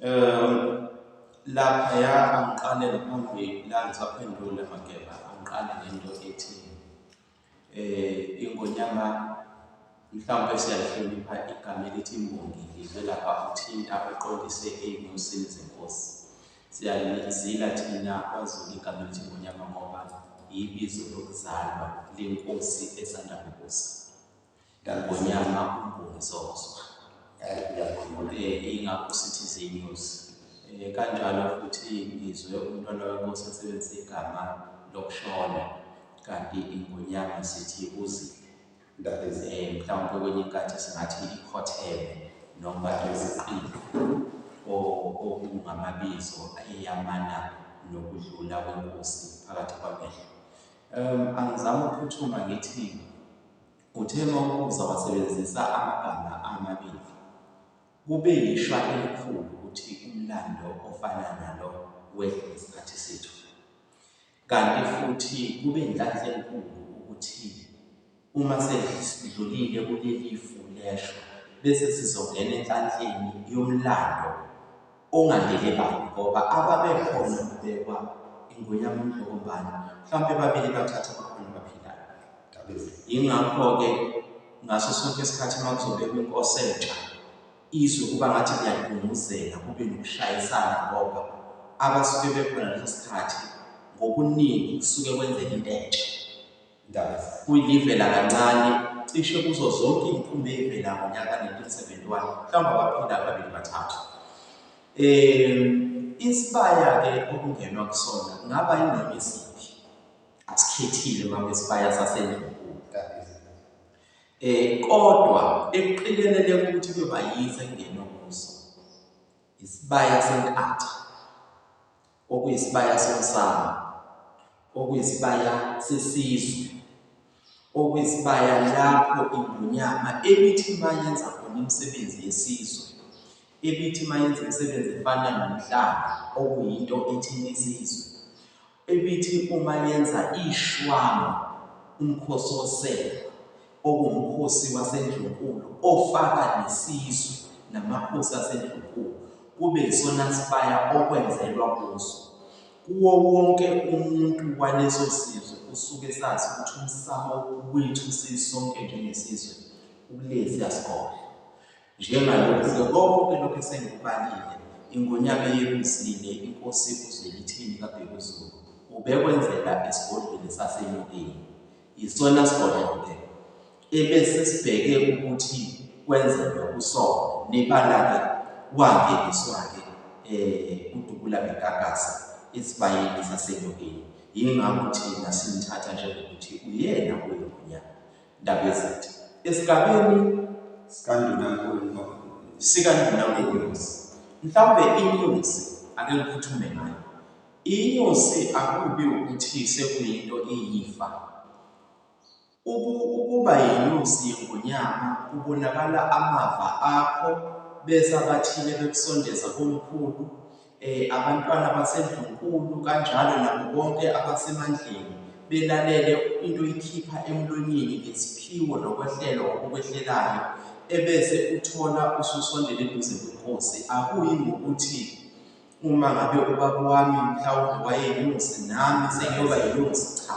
Um laphaya angiqale ngaphambi la ngisaphendula Mageba, angiqale ngento ethi iNgonyama mhlawumpe siyalihlonipha igama elithi imbongi ngizwe lapha uthinta uqondise ey'nyosini zenkosi. Siyalizila thina kwaZulu igama elithi Ngonyama ngoba yibizo lokuzalwa lenkosi esanda kubusa. Ngonyama uMbongi Zozwa. Ingakho sithi ziyiNyosi. Kanjalo futhi ngizwe umntwana wenkosi esebenzisa igama lokushona kanti iNgonyama sithi uzile. Mhlawumpe kwenye inkathi singathi ikhotheme noma iguqile okungamabizo eyamana nokudlula kwenkosi phakathi kwamehlo. Angizame ukuphuthuma ngithi uthe uma ubuza wasebenzisa amagama amabili. Kube yishwa elikhulu ukuthi umlando ofana nalo wehle ngesikhathi sethu. Kanti futhi kube inhlanhla enkulu ukuthi uma sesidlulile kuleli fu leshwa bese sizongena enhlanhleni yomlando ongandele bani ngoba ababekhona kubekwa iNgonyama uMdlokombane mhlawumpe babili bathathu abakhona abaphilayo. Yingakho-ke ngaso sonke isikhathi uma kuzobekwa inkosi entsha izwe kuba ngathi liyadunguzela kube nokushayisana ngoba abasuke bekhona leso sikhathi ngobuningi kusuke kwenzeka into entsha. Kuyivela kancane cishe kuzo zonke iy'nkumbi ey'vela ngonyaka 1971 mhlawumbe abaphilayo babili bathathu. Isibaya-ke okungenwa kusona kungaba yinoma isiphi asikhethile uma kuyisibaya sasendlunkulu. Kodwa ekuqikeleleka ukuthi kuyoba yize kungenwa kuso isibaya seNkatha okuyisibaya somsamo, okuyisibaya sesizwe, okuyisibaya lapho iNgonyama ebithi uma yenza khona imisebenzi yesizwe, ebithi uma yenza imisebenzi efana nomhlanga okuyinto ethinta isizwe, Ebithi uma yenza ishwama umkhosi woselwa, okuwumkhosi waseNdlunkulu ofaka nesizwe namakhosi aseNdlunkulu, kube yisona sibaya okwenzelwa kuso. Kuwo wonke umuntu waleso sizwe usuke esazi ukuthi umsamo wethu sisonke njengesizwe ukulesiya sigodlo. Njengalokhu-ke konke lokhu esengikubalile, iNgonyama eyebusile, iNkosi uZwelithini kaBhekuzulu, ubekwenzela esigodlweni saseNyokeni. Yisona sigodlo-ke ebese sibheke ukuthi kwenzelwe kusona. Nebala-ke wangeniswa-ke uDubula Begagasa esibayeni saseNyokeni. Yingakho thina simthatha njengokuthi uyena oyiNgonyama. Ndabezitha. Esigabeni sikaNdunankulu sikaNdunankulu. Mhlawumbe inyosi ake ngiphuthume ngayo. Inyosi akubi ukuthi sekuyinto eyifa. Ukuba yinyosi yengonyama kubonakala amava akho bese abathile bekusondeza komkhulu abantwana baseNdlunkulu kanjalo nabo bonke abasemandleni belalele into oyikhipha emlonyeni ngesiphiwo nokwehlelwa okukwehlelayo ebese uthola ususondela eduze kwenkosi. Akuyi ngokuthi uma ngabe ubaba wami mhlawumbe wayeyinyosi nami sengiyoba yinyosi, cha.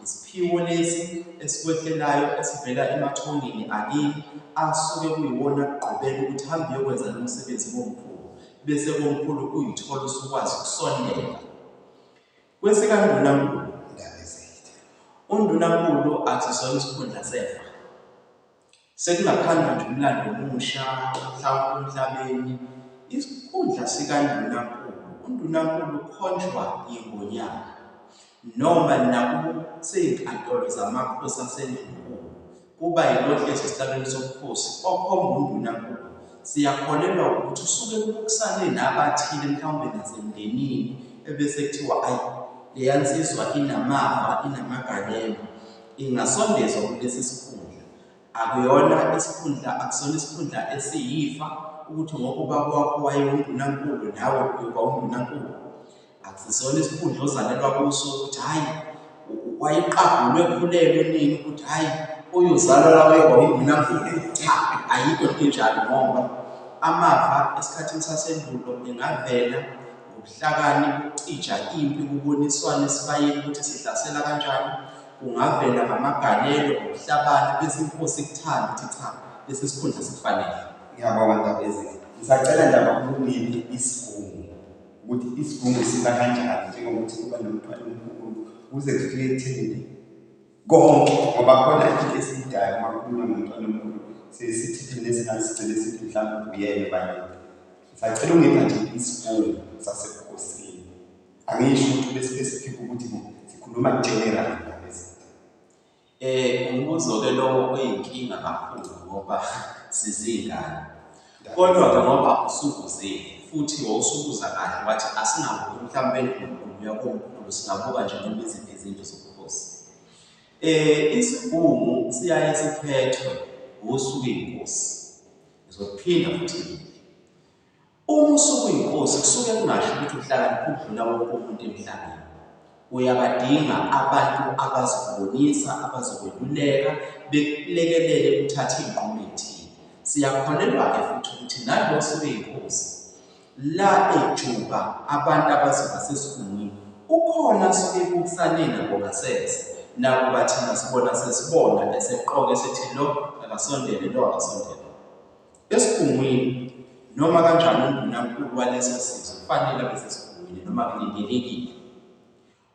Isiphiwo lesi esikwehlelayo esivela emathongeni akini asuke kuyiwona akugqobela ukuthi hamba uyokwenza lo msebenzi komkhulu. Bese komkhulu uyithola usukwazi ukusondela kwesikaNdunankulu. UNdunankulu akusona isikhundla sefa. Sekungakhandwa nje umlando omusha mhlawumpe emhlabeni. Isikhundla sikaNdunankulu, uNdunankulu ukhonjwa yiNgonyama noma nakusey'nkantolo zamakhosi aseNdlunkulu. Kuba yilo ohlezi esihlalweni sobukhosi okhomba undunankulu. Siyakholelwa ukuthi usuke kubukisane nabathile mhlawumbe nasemndenini ebese kuthiwa ayi leya nsizwa inamava, inamagalelo, ingasondezwa kulesi sikhundla. Akuyona isikhundla, akusona isikhundla esiyifa ukuthi ngoba ubaba wakho wayewundunankulu nawe uyoba undunankulu. Akusisona isikhundla ozalelwa kuso ukuthi hhayi wayeqagulwe ekhulelwe nini ukuthi hhayi uyozalwa la uyoba undunankulu. Cha, ayikho into enjalo ngoba Amava esikhathini sasendulo engavela ngobuhlakani bokucija impi kuboniswane esibayeni ukuthi sihlasela kanjani, kungavela ngamagalelo, ngokuhlabana bese inkosi ikuthanda ithi cha lesi sikhundla sikufanele. Ngiyabonga Ndabezitha. Ngisacela Ndaba ungiphe isigungu ukuthi isigungu siba kanjani njengokuthi kuba nomntwana omkhulu kuze kufike ekutheni konke ngoba khona into esiyidayo uma kukhulunywa ngomntwana omkhulu siye sithi thina esingathi sigcine sithi mhlawumbe uyena okanye ngisacela ungipha nje isigungu sasebukhosini angisho ukuthi ube specific ukuthi sikhuluma general Ndabezitha. Umbuzo ke lowo oyinkinga kakhulu ngoba sizingane. Kodwa-ke ngoba usubuzile futhi wawusubuza kahle wathi asingabuki mhlawumbe endlunkulu uya komkhulu singabuka nje noma iziphi izinto zobukhosi. Isigungu siyaye sikhethwe ngosuku inkosi. Ngizokuphinda futhi ngiphi. Uma usuke uyinkosi kusuke kungasho ukuthi uhlakaniphe ukudlula wonke umuntu emhlabeni. Uyabadinga abantu abazokubonisa, abazokweluleka, bekulekelele uthathe iy'nqumo ey'thile. Siyakholelwa-ke futhi ukuthi nalo osuke eyinkosi la ejuba abantu abazoba sesigungwini ukhona asuke ebukisane nabo ngasese nakuba thina sibona sesibona eseqoka esethi lo akasondele lo akasondele. Esigungwini noma kanjani undunankulu waleso sizwe kufanele abe sesigungwini noma kulindelekile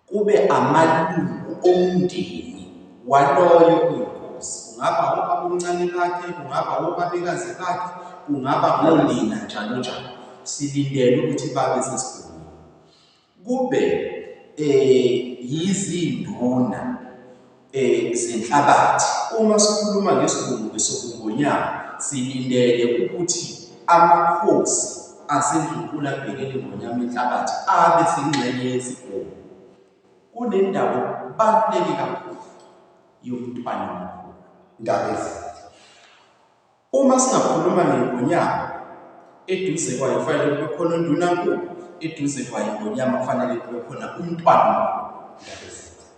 kube amalungu omndeni waloyo oyinkosi, kungaba obabomncane bakhe, kungaba obabekazi bakhe, kungaba ngonina njalo njalo. Silindele ukuthi babe sesigungwini. Kube yizinduna zenhlabathi. Uma sikhuluma ngesigungu sobungonyama silindele ukuthi amakhosi aseNdlunkulu abhekele iNgonyama inhlabathi abe sengxenye yesigungu. Kunendawo okubaluleke kakhulu yomntwana omkhulu. Ndabezitha. Uma singakhuluma ngeNgonyama, eduze kwayo kufanele kube khona uNdunankulu, eduze kwayo iNgonyama kufanele kube khona uMntwana omkhulu.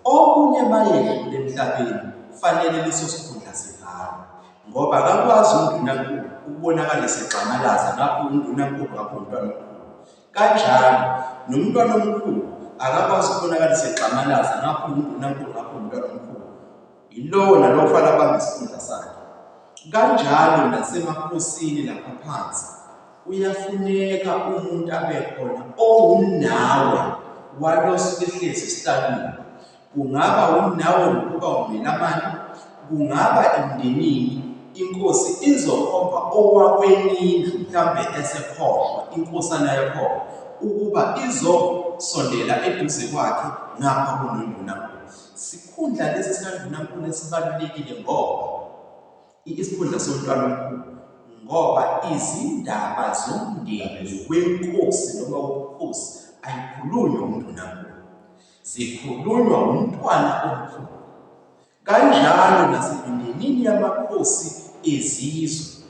Omunye mayedlula emhlabeni kufanele leso sikhundla sivalwe ngoba akakwazi uNdunankulu ukubonakala esegxamalaza ngapho uNdunankulu ngapho uMntwana omkhulu. Kanjalo noMntwana omkhulu akakwazi ukubonakala esegxamalaza ngapho uNdunankulu ngapho uMntwana omkhulu. Yilowo nalowo kufanele abambe isikhundla sakhe. Kanjalo nasemakhosini lapha phansi kuyafuneka umuntu abe khona owumnawe walo osuke ehlezi esihlalweni. Kungaba umnawe ngokuba ummelamani, kungaba emndenini inkosi izokhomba owakwenye indlu mhlawumbe esekhohlwa inkosana yakhona ukuba izosondela eduze kwakhe ngapha kunondunankulu. Sikhundla lesi sikaNdunankulu esibalulekile ngoba isikhundla somntwana omkhulu ngoba izindaba zomndeni wenkosi noma wobukhosi ayikhulunywa undunankulu, zikhulunywa umntwana omkhulu. Kanjalo nasemindenini yamakhosi ezizwe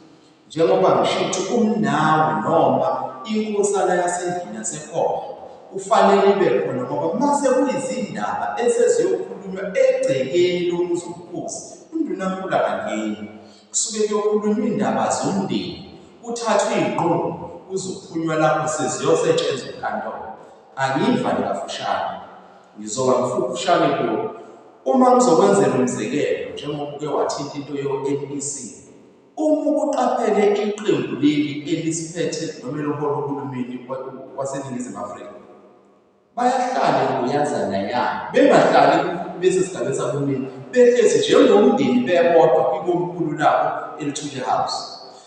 Njengoba ngisho ukuthi umnawe noma inkosana yasendlini yasekhohlo kufanele ibe khona ngoba uma sekuyizindaba eseziyokhulunywa egcekeni lomuzi wobukhosi, undunankulu akangeni. Kusuke kuyokhulunywa iy'ndaba zomndeni, kuthathwe iy'nqumo, kuzophunywa lapho seziyosetshenzwa enkantolo. Angiyivale kafushane, ngizoba mfushane kulokhu. Uma ngizokwenzela umzekelo njengoba uke wathinta into yo-NEC, Uma ukuqaphele iqembu leli elisiphethe noma elihola uhulumeni waseNingizimu Afrika, bayahlala enguyazana yabo, bengahlali besesigabeni sakahulumeni, behlezi njengomndeni bebodwa kwikomkhulu labo eLuthuli House.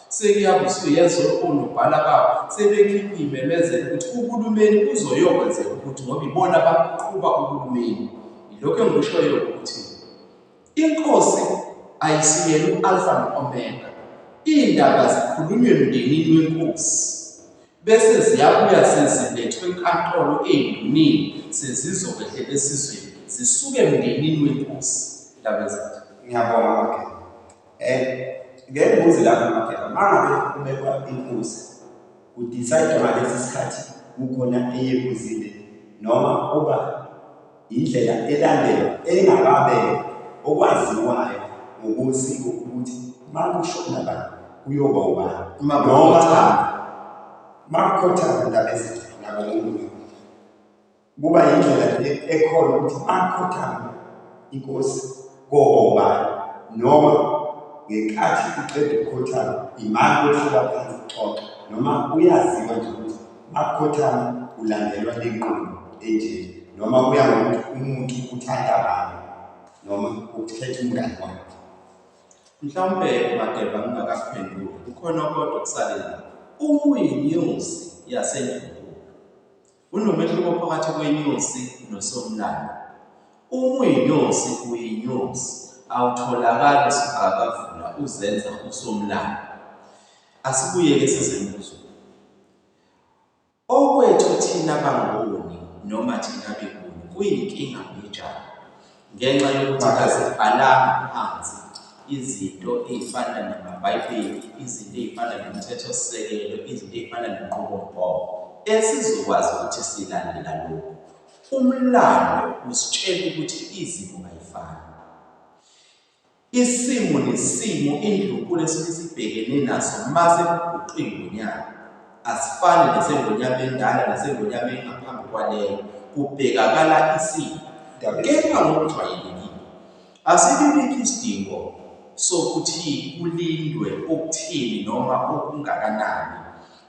Sekuyabe usuyezwa onobhala babo sebekhipha iy'memezelo ukuthi uhulumeni uzoyokwenzeka ukuthi ngoba ibona abaqhuba uhulumeni. Yilokhu engikushoyo ukuthi Inkosi ayisiyena u-Alfa no-Omega. Iy'ndaba zikhulunywa emndenini wenkosi bese ziyabuya sezilethwe enkantolo ey'nduneni sezizokwehlela esizweni zisuke emndenini wenkosi. Ndabezitha. Ngiyabonga Mageba. Ngeke ngibuze lapho Mageba, uma ngabe kubekwa inkosi ku-decide ngalesi sikhathi kukhona eyebuzile noma kuba indlela elandelwa engakabekwa okwaziwayo ngokosiko ukuthi uma kushona la Kuyoba ubani? Uma Noma kukhothama. Makukhothama indaba ezinhle nabo kuba yindlela nje ekhona ukuthi makukhothama inkosi koba ubani noma ngenkathi uqeda ukukhothama imali yohlala phansi uxoxe noma kuyaziwa nje ukuthi makukhothama kulandelwa le nqubo enje noma kuya ngokuthi umuntu uthanda bani noma ukukhetha umngani wakhe. Mhlawumpe Mageba ngingakakuphenduli kukhona kodwa okusale la. Uma uyinyosi yaseNdlunkulu, kunomehluko phakathi kwenyosi nosomlando. Uma uyinyosi uyinyosi, awutholakali usugqabavula uzenza usomlando. Asibuyeke size embuzweni. Okwethu thina baNguni noma thina beNguni kuyinkinga mbijana ngenxa yokuthi kasibhalanga phansi izinto ey'fana namaBhayibheli, izinto ey'fana nomthethosisekelo, izinto ey'fana nenqubomgomo esizokwazi ukuthi silandela lokhu. Umlando usitshela ukuthi izimo kayifani. Isimo nesimo iNdlunkulu esuke isibhekene naso mase kuguqe iNgonyama asifani neseNgonyama endala neseNgonyama engaphambi kwaleyo, kubhekakala isimo. Kepha ngokujwayelekile asibibikho isidingo sokuthi kulindwe okuthini noma okungakanani,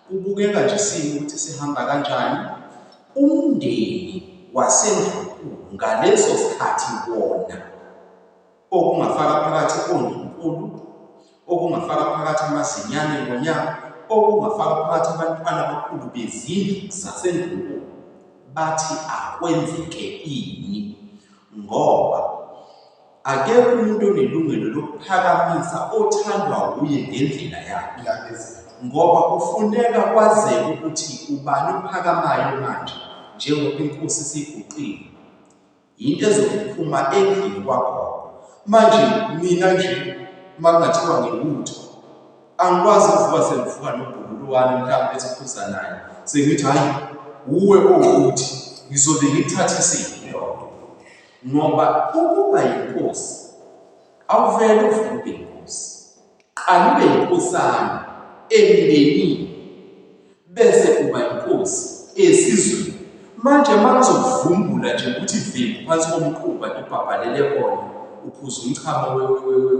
kubukeka nje isimo ukuthi sihamba kanjani. Umndeni waseNdlunkulu ngaleso sikhathi wona okungafaka phakathi ondlunkulu, okungafaka phakathi amazinyane ngonyaka, okungafaka phakathi abantwana abakhulu bezindlu zasendlunkulu, bathi akwenzeke ini ngoba akekho umuntu onelungelo lokuphakamisa othandwa wuye ngendlela yakhe ngoba kufuneka kwazeke ukuthi ubani ophakamayo manje njengoba inkosi isiguqile. Yinto ezokuphuma endlini kwagogo. Manje mina nje uma kungathiwa ngiwutho angikwazi ukuvuka sengivuka nobhululu wami mhlawumbe esiphuza naye sengithi hhayi wuwe owukuthi ngizobe ngikuthathisile lokho ngoba ukuba yinkosi awuvele uvuke ube yinkosi. Qala ube yinkosana emndenini bese uba yinkosi esizweni. Manje uma ngizokuvumbula nje ukuthi vimbu phansi komquba ubhabhalele kona uphuza umchamo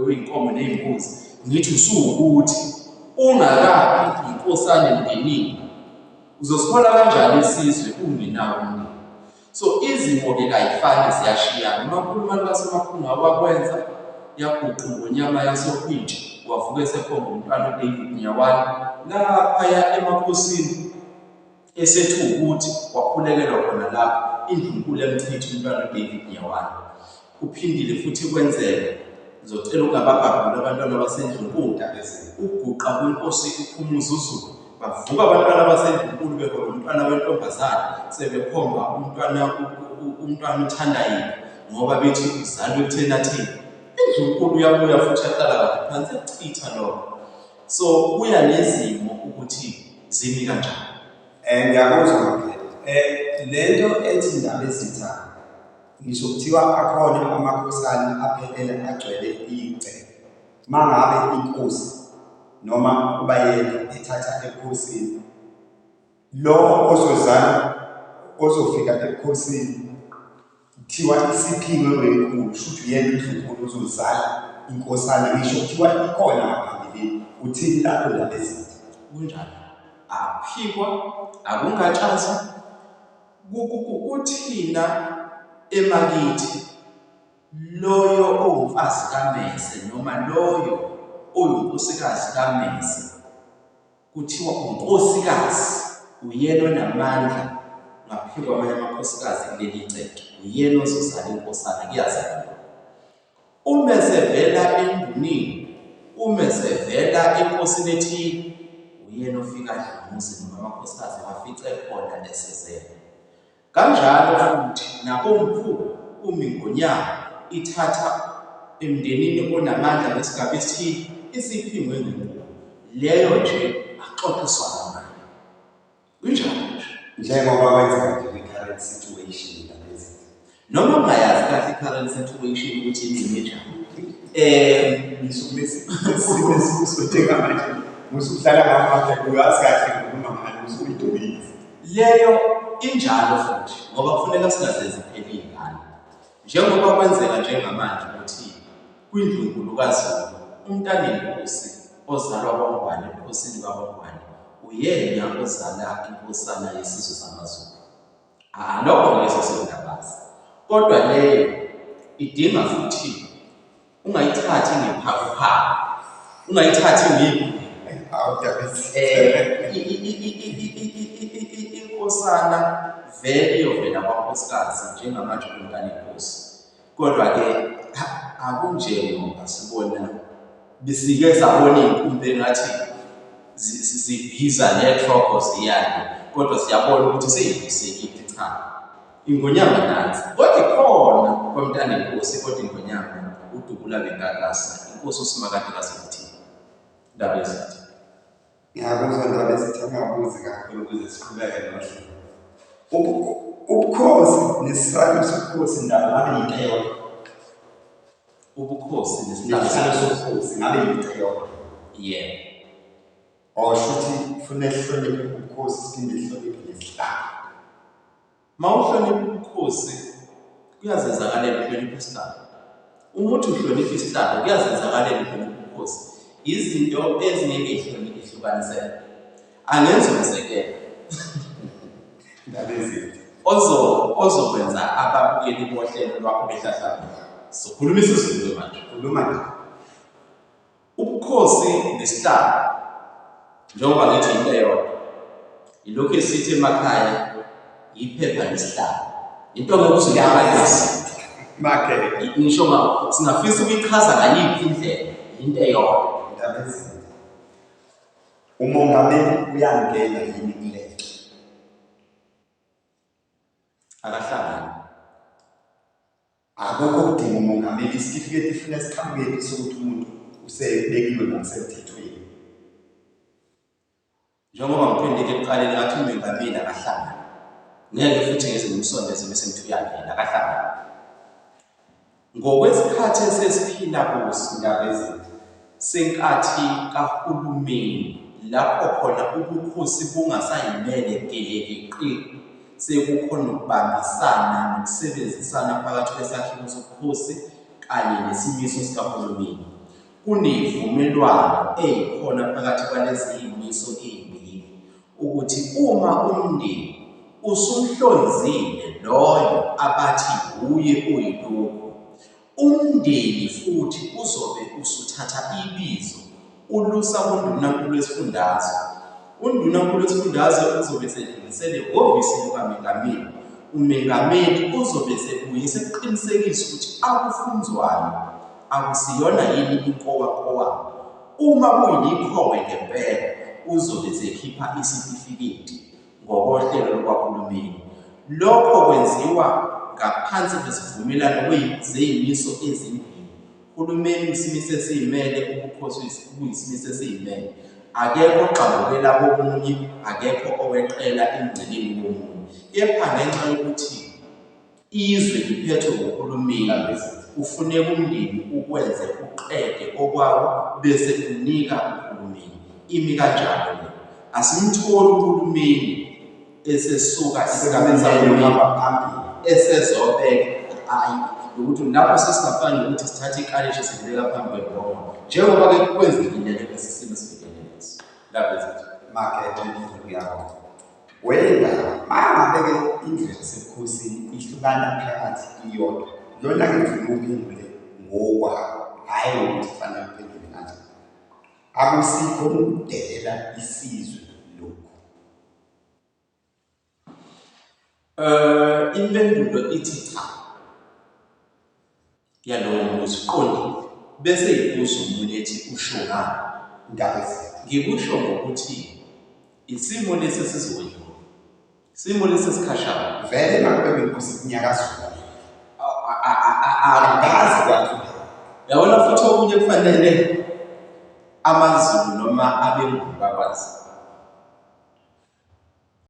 wey'nkomo ney'mbuzi ngithi usuwukuthi ungakabi yinkosana emndenini uzosithola kanjani isizwe ungenawo umndeni? So izimo-ke kayifani ziyashiyana. UMakhulumane kaSomaphunga wakwenza yaguqa iNgonyama yasoKhwintsha wavuka esekhomba umntwana uDavid Nyawana laphaya emakhosini esethi ukuthi wakhulekelwa khona lapho indlunkulu emchitha umntwana uDavid Nyawana. Kuphindile futhi kwenzeka ngizocela ukungabagabuli abantwana basendlunkulu ukuguqa kwenkosi uPhumuza uZulu bavuka abantwana basendlunkulu behola umntwana wentombazane sebekhomba umntwana umntwana uthanda yena ngoba bethi uzalwe ekutheni athini indlunkulu uyabuya futhi ahlala kahle phansi ekuchitha lokho so kuya nezimo ukuthi zimi kanjani. Ngiyakuzwa Maphela. Lento ethi indaba ezitha Ngisho kuthiwa akhona amakhosana aphelele agcwele igceke, uma ngabe inkosi noma ubayede ethatha ebukhosini, lo ozozala ozofika ebukhosini kuthiwa isiphiwe ngenkulu, shuthi uyena uNdlunkulu ozozala inkosana, ngisho kuthiwa ikhona ngaphambilini. Uthini lapho Ndabezitha? Kunjalo, akuphikwa, akungatshazwa. Kuthina emakithi loyo owumfazi kaMese noma loyo oyinkosikazi kaMese kuthiwa unkosikazi uyena onamandla ngaphezu kwamanye amakhosikazi kuleli gceke, uyena ozozala inkosana kuyazalwa lokho. Uma esevela enduneni, uma esevela enkosini ethile, uyena ofika adle umuzi noma amakhosikazi awafice khona esezele. Kanjalo futhi nakomkhulu uma iNgonyama ithatha emndenini onamandla ngesigaba esithile isiphingwe ngenkulu, leyo nje akuxoxiswana ngayo. Kunjalo nje. Njengoba kwenzeka nje kwi-current situation nalezi. Noma ungayazi kahle i-current situation ukuthi ingcine njani. Ngisho kulesi simo esikuso njengamanje. Musukudlala ngamaphe uyazi kahle ngikhuluma ngani usuyidobisa. Leyo injalo futhi ngoba kufuneka singazenzi phela iy'ngane. Njengoba kwenzeka njengamanje ukuthi kwindlunkulu kaZulu umntanenkosi ozalwa kwaNgwane ebukhosini bakwaNgwane uyena ozala inkosana yesizwe samaZulu. Ah, lokho ngeke sikungabaze. Kodwa leyo idinga futhi ungayithathi ngephakuphaku, ungayithathi ngegugu. Eh, inkosana vele iyovela kwankosikazi njengamanje umntanenkosi. Kodwa-ke akunje ngoba sibona besike sabona iy'nkumbi engathi zibhiza nethrogo ziyale kodwa siyabona ukuthi seyivusekile cha ingonyama nansi kodwa ikhona kwamntanenkosi kodwa ingonyama udubula bengakasa inkosi usimakade kaZwelithini ndaba ezithi Ngiyakuzwa ndaba ezithi angabuzi kakhulu ukuze siqhubeke nohlelo. Ubukhosi nesihlalo sobukhosi ndaba ngabe yinto eyodwa. Ubukhosi nesihlalo sobukhosi ngabe yinto eyodwa. Yebo. Or shuthi kufanele sihloniphe ubukhosi siphinde sihloniphe nesihlalo. Mawuhlonipha ubukhosi kuyazenzakalela uhlonipha isihlalo. Uma uthi uhlonipha isihlalo kuyazenzakalela uhlonipha ubukhosi. Izinto ezingeke ihlukaniseke. Angenza umzekelo. Indaba ezimbi. Ozo ozokwenza ababukeli bohlelo lwakho behlahlamule. Sokhuluma isiZulu manje. Khuluma nje. Ubukhosi nesihlalo njengoba ngithi into eyodwa yilokhu esithi emakhaya yiphepha nesihlalo into ngeke uze Make ngisho ma singafisa ukuyichaza ngayiphi indlela into eyodwa. Indaba ezimbi. Umongameli uyangena yini kule nto? Akahlangani. Akukho okudinga umongameli, isitifiketi ifuna siqhamukephi sokuthi umuntu usebekiwe ngokusemthethweni. Njengoba ngiphendile ekuqaleni ngathi umengameli akahlangani. Ngeke futhi ngize ngimsondeze bese ngithi uyangena, akahlangani. Ngokwesikhathi esesiphila kuso, Indaba ezimbi. senkathi kahulumeni lapho khona ubukhosi bungasayimele gelekeqe sekukhona ukubambisana nokusebenzisana phakathi kwesakhiwo sobukhosi kanye nesimiso sikahulumeni. Kunezivumelwano ey'khona phakathi kwalezi y'miso ey'mbili ukuthi uma umndeni usumhlonzile loyo abathi wuye oyilokhu, Umndeni futhi uzobe usuthatha ibizo ulusa kuNdunankulu wesifundazwe. UNdunankulu wesifundazwe uzobe esedlulisela ehhovisi likaMengameli. UMengameli uzobe esebuye esekuqinisekisa ukuthi akufunzwayo akusiyona yini inkowankowane. Uma kuyilikhowe ngempela uzobe esekhipha isitifiketi. ngokohlelo lukahulumeni. Lokho kwenziwa ngaphansi kwesivumelwano zey'miso ezimbili. Uhulumeni uyisimiso esiyimele, ubukhosi buyisimiso esiyimele. Akekho ogxambukela komunye, akekho oweqela emngceleni womunye. Kepha ngenxa yokuthi Izwe liphethwe nguhulumeni, kufuneka umndeni ukwenze uqede okwawo bese unika uhulumeni. Imi kanjalo le. Asimtholi uhulumeni esesuka esigabeni sakahulumeni esezobeka ayi ukuthi lapho sesingafani nokuthi sithathe ikalishi silibeka phambi kwembongolo njengoba-ke kwenzekile-ke lesi simo esibhekene naso. Ndaba ezinje. Makethe ngiyabonga. Wendaba, mangabe-ke indlu yasebukhosini ihlukana phakathi iyodwa, lona-ke ngifuna uphendule ngokwakho, hhayi ngokuthi kufanele uphendule kanjani. Akusikho ukudelela isizwe lokhu. Impendulo ithi cha. Yalowo mbuzo uqondile bese ibuza omunye ethi usho ngani? Ndabezitha. Ngikusho ngokuthi isimo lesi esizokwedlula, isimo lesi esikhashana. Vele makube benkosi kunyakazula angikaze kwathuka. Yabona futhi okunye kufanele amaZulu noma abelungu bakwazi.